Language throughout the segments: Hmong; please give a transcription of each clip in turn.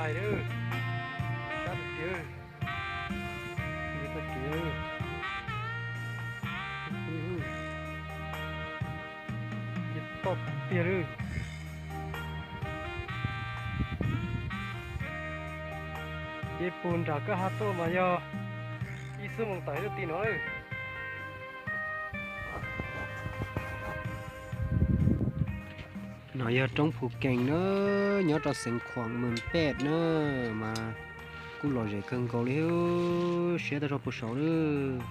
Sab tiag, nce txoj kev, nce toj tiag lawm. Ces puag nram kwj ha tuaj mas yog ib xuab moos tawm tuaj ti no lawm. No yog roob Phu Kees na, nyob rau xeev Khuam Mws Npej na, mas kuj lom zem kawg nkaus li, siab tau rau puag saud lawm.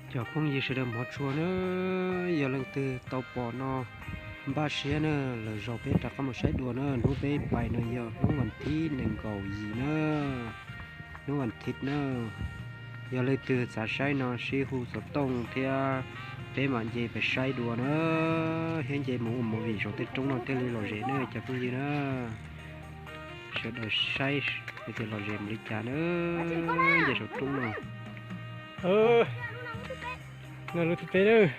Cov phooj ywg sawv daws hmov tshua na, yog leej twg tau pom no npaj siab na, lwm zaus peb rov qab mus saib dua na. Hnub peb pais no yog hnub vas thib nees nkaum yim na, hnub vas thiv na. Yog leej twg xav saib no sib hu xov tooj thiab peb mam nce pais saib dua na, thiab nce mus ua movie saum tej roob no thiaj li lom zem na cov phooj ywg na. Sawv daws saib tias lom zem mus li cas na, nce saum roob no. No lub teb na.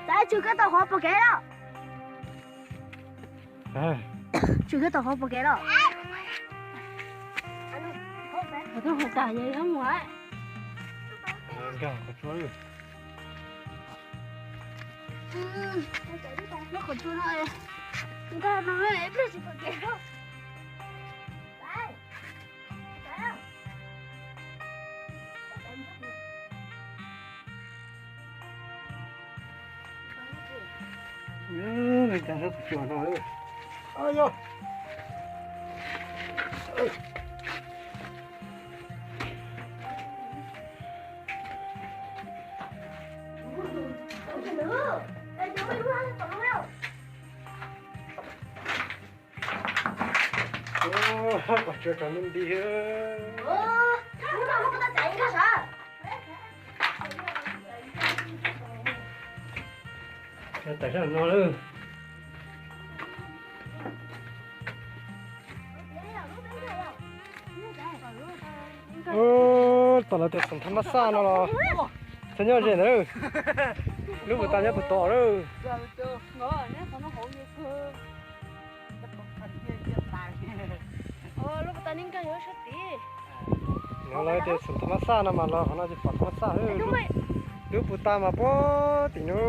Tab sis koj tau hov pom kev los? Tab sis koj tau hov pom kev los? Koj hov tas yog mus. Nkag qhov tsua no, ib pliag tsis pom kev. Qhov tsua tsaus ntuj nti. Tawm sab no lawm. Tom lawv tias xoom thab mab xaj no los txhob nyob ze ntawd. Lub puas tas nyob puag tod lawm. No lawv tias xoom thab mab xaj no mas los qhov no ces pom thab mab xaj. Lub puas tas mas puag tim no.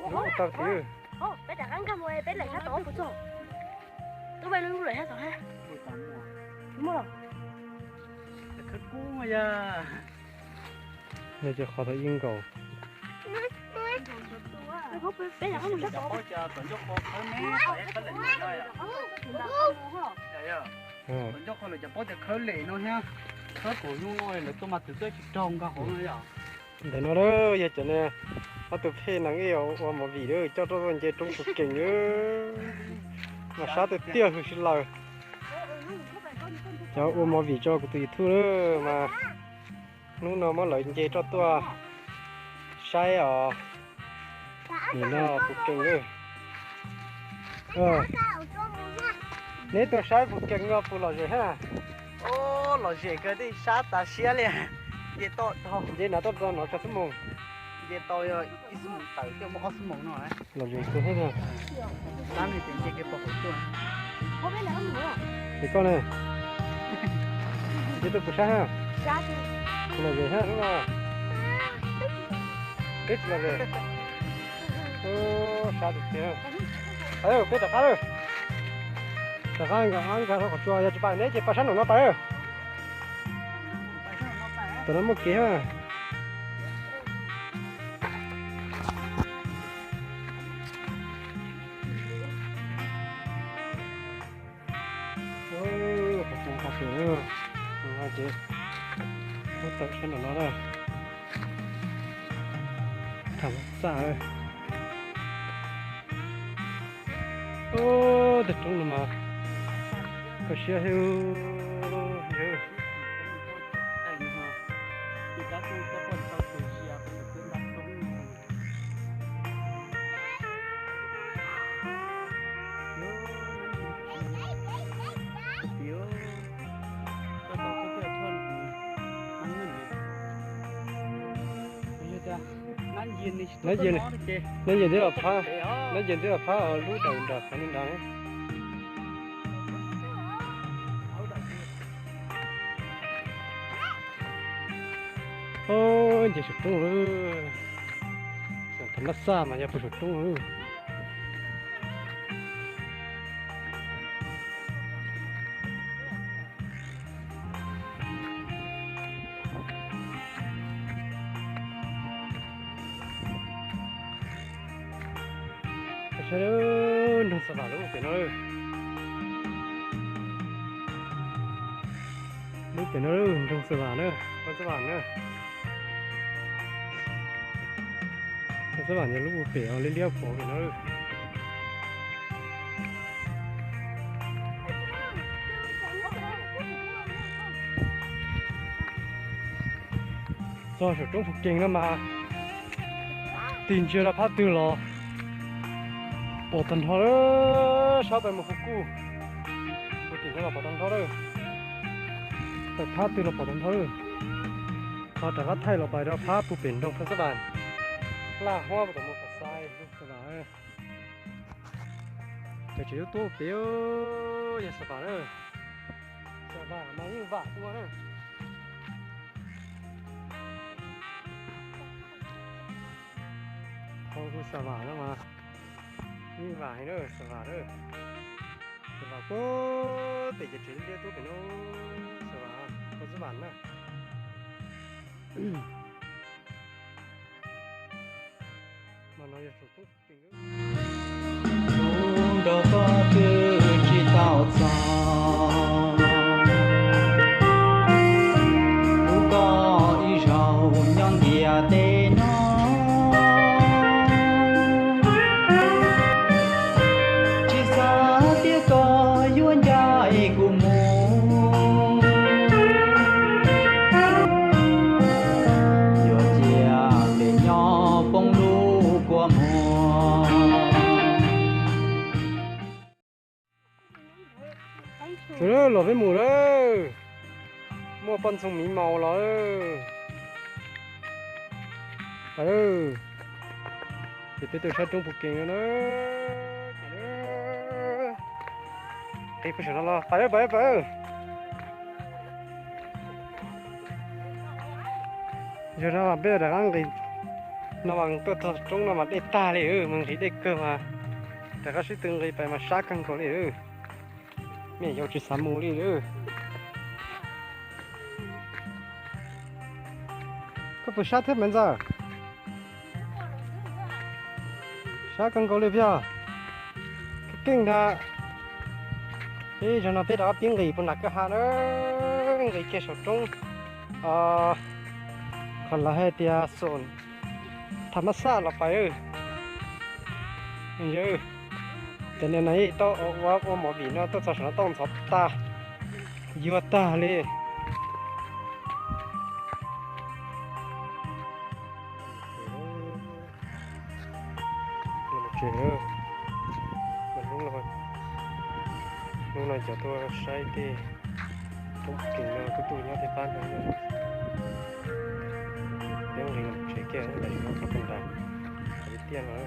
Lub puas tas tim. No ces qhov tod ib nkaus. Ntawm no yog cov ob tug pheej nees ib ua movie coj tuaj nce roob Phu Kees, mas sab tiag tiag hwm si lawm. Cov ua movie rau kuv tus YouTube na mas hnub no muab lawv nce roj tuaj saib os. Nim no Phuv Kees lawm. Neb tuaj saib Phuv Kees no puas lom zem ha? Lom zem kawg, sab tas siab li. Nce tau, nce nram toj no tso xub moos. Nce tau ib xuab moos tawm thiaj muaj ob xuab moos no. Lom zem kawg thiab. Tab sis nce kiag pom hauv tuaj. Es koj ne? Nce tuaj puas sab ha? Lom zem ha hnub no. Peb tsis lom zem. Sab tiag tiag. Peb rov qab lawm. Rov qab nkag, nkag rau qhov tsua, yog tsis pais neb ces pais sab nraum no pais. Tam no muaj kev ha. Qhov tsua qhov twg no ces muab tawm sab nraum no na. Tham xaj. Tej roob no mas kho siab thiab. Nab Yis twb los phab, Nab Yis twb los phab lub daws nram qhov no nrad. Nce saum roob lawm. Tham mab xaj mas yog pem saum roob lawm. Saib nroog Xav Vam lub pem no. Lub pem no nroog Xav Vam na, pog Xav Vam na. Pog Xav Vam yog lub pem liab liab pem no. Txog saum roob Phuv Kees no mas tig ntsia rau phab twg los pom tag nrho lawm, sab pem mus Hu Kuj, Phuv Kees no los pom tag nrho lawm, tawm phab twg los pom tag nrho lawm. Ho rov qab thaij los pais rau phab puag pem nroog Pha Xab Vam, laj huab puag tom mus Pha Xai, Xav Vam. Cov tsev lub tub pem yog Xav Vam na. Xav Vam mas yeej vam dua na. Hauv Xav Vam no mas yeej vam heev na, Xav Vam na. Xav Vam puag pem cov tsev liab tub pem no, Xav Vam, Pha Xab Vam na. Mas no yog saum roob Phuv Kees. Kuv nrog koj twb tsis tau txog, kuv koj ib zaug nyob ntiaj teb no. Tsis xav tias koj yuav ncaim kuv mus, yuav cia pem nyob poob lub kua muag. Los peb mus lawm, muaj poj ntxoog miv maus los. Ces peb tuaj saib roob Phuv Kees no na. Nqis puag saum no los pais, pais, pais. Yog no mas peb rov qab nqis, no mas tuaj txog roob no mas dej tag li, mus nqis dej kawg mas rov qab sib tw nqis pais mas sab kawg nkaus li. Me nyuam yaus tsis xav mus li. Koj puas sab thiab me ntxawg? Sab kawg nkaus li yog. Keej ntag. Ib zaug no peb rov qab pib nqis puag nram kwj ha na, nqis kiag saum roob, qhov lawv hais tias xoom Tham Mab Xaj los pais. Cov niag no tau ua ua movie no tuaj txog saum no tau ntxhov tag. Yuav tag li. Los tsev na. Hnub no, hnub no cov tuaj saib tej roob kees no kuj tuaj nyob tej pab no. Peb nqis los tsev kiag, nqis los rau kawg nrad, qhov tiaj no.